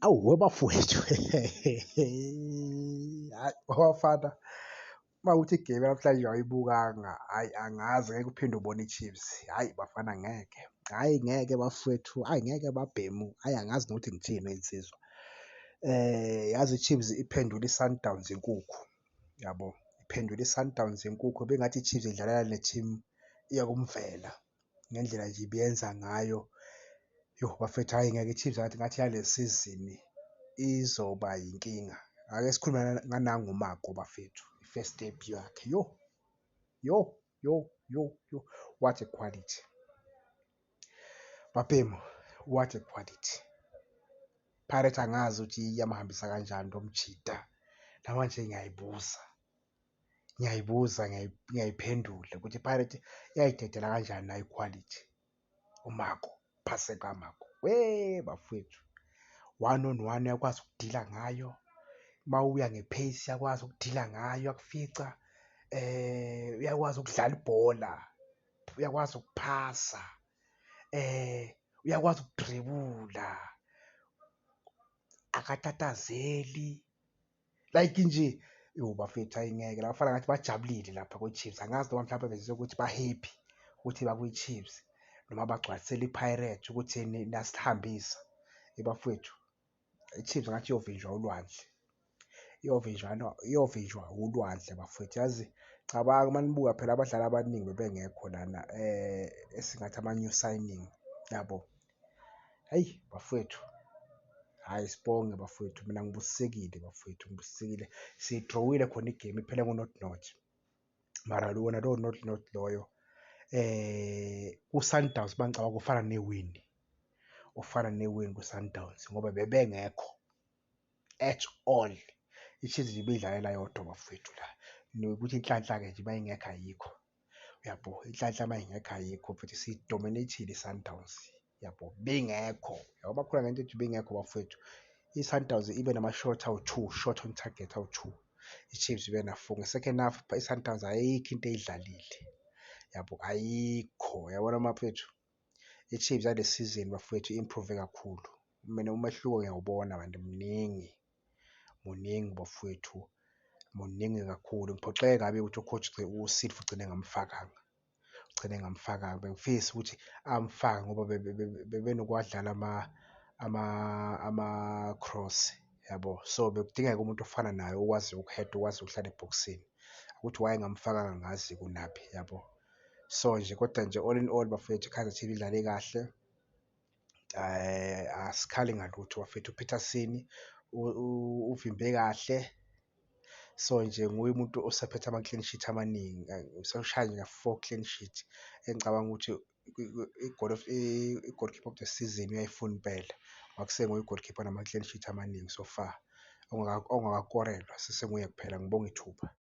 Awu webafowethu, hhayi abafana uma kuwukuthi igemu yanamhlanje awuyibukanga, hhayi angazi ngeke uphinde ubone i-Chiefs, hhayi bafana ngeke. Hhayi ngeke bafowethu, hhayi ngeke babhemu, hhayi angazi nokuthi ngithini wey'nsizwa. Yazi i-Chiefs iphendule i-Sundowns inkukhu, yabo. Iphendule i-Sundowns inkukhu, bengathi i-Chiefs idlalela le-team yakuMvela ngendlela nje ibiyenza ngayo. Yoh bafethu, hhayi ngeke i-Chiefs ngathi ngathi yale sizini izoba yinkinga. Ake sikhulume nganangu uMako bafethu, i-first step yakhe yoh, yoh, yoh, yoh, yoh, what a quality. Babhemu, what a quality. Pirates angazi ukuthi iyamhambisa kanjani lo mjida. Namanje ngiyayibuza, ngiyayibuza ngiyayiphendula ukuthi i-Pirates iyayidedela kanjani nayi ikhwalithi. UMako, phase kaMako, we bafowethu, one on one uyakwazi ukudila ngayo, uma uya nge-pace uyakwazi ukudila ngayo, uyakufica. Uyakwazi ukudlala ibhola, uyakwazi ukuphasa, uyakwazi ukudribula, akatatazeli. Like nje, yo bafethu hhayi ngeke la bafana ngathi bajabulile lapha kwi-Chiefs. Angazi noma mhlampe benze ukuthi ba-happy ukuthi bakwi-Chiefs noma bagcwalisela i-Pirates ukuthi nasihambisa. Bafowethu, i-Chiefs ngathi iyovinjwa ulwandle, iyovinjwa iyovinjwa ulwandle bafowethu. Yazi, cabanga uma nibuka phela abadlali abaningi bebengekho lana esingathi ama-new signing, yabo. Hhayi bafowethu, hhayi sibonge bafowethu, mina ngibusisekile bafowethu, ngibusisekile. Siyi-draw-ile khona igemu iphele ngo-nought nought, mara wona lowo nought nought loyo ku-Sundowns uma ngicabanga ufana ne-win, ufana ne-win ku-Sundowns ngoba bebengekho at all. I-Chiefs nje ibiyidlalela yodwa bafowethu la, nokuthi inhlanhla-ke nje uma ingekho ayikho, uyabo? Inhlanhla uma ingekho ayikho mfethu, siyi-dominate-ile i-Sundowns, yabo? Bingekho, yabo bakhuluma ngento ethi ibingekho bafowethu. I-Sundowns ibe nama-shot awu-two, shot on target awu-two, i-Chiefs ibe na-four. Nge-second half i-Sundowns ayikho into eyidlalile, yabo, ayikho. Uyabona mafethu, i-Chiefs yale season bafowethu i-improve kakhulu. Mina umehluko ngiyawubona kanti muningi, muningi bafowethu, muningi kakhulu. Ngiphoxeke kabi ukuthi u-coach uSilva ugcine engamfakanga, ugcine engamfakanga. Bengifisa ukuthi amfake ngoba bebenokuwadlala ama-cross, yabo. So bekudingeka umuntu ofana naye okwaziyo uku-head-a, okwaziyo ukuhlala ebhokisini. Ukuthi why engamfakanga angazi uNabi, yabo. So nje kodwa nje all in all bafowethu i-Kaizer Chiefs idlale kahle. Asikhali ngalutho bafethu, uPeterson uvimbe kahle. So nje nguye umuntu osephethe ama-clean sheet amaningi, usewushaye nje ka-four clean sheet engicabanga ukuthi i-goal of i-goalkeeper of the season uyayifuna impela. Akusenguye i-goalkeeper onama-clean sheet amaningi so far, ongakakorelwa, sesenguye kuphela, ngibonge ithuba.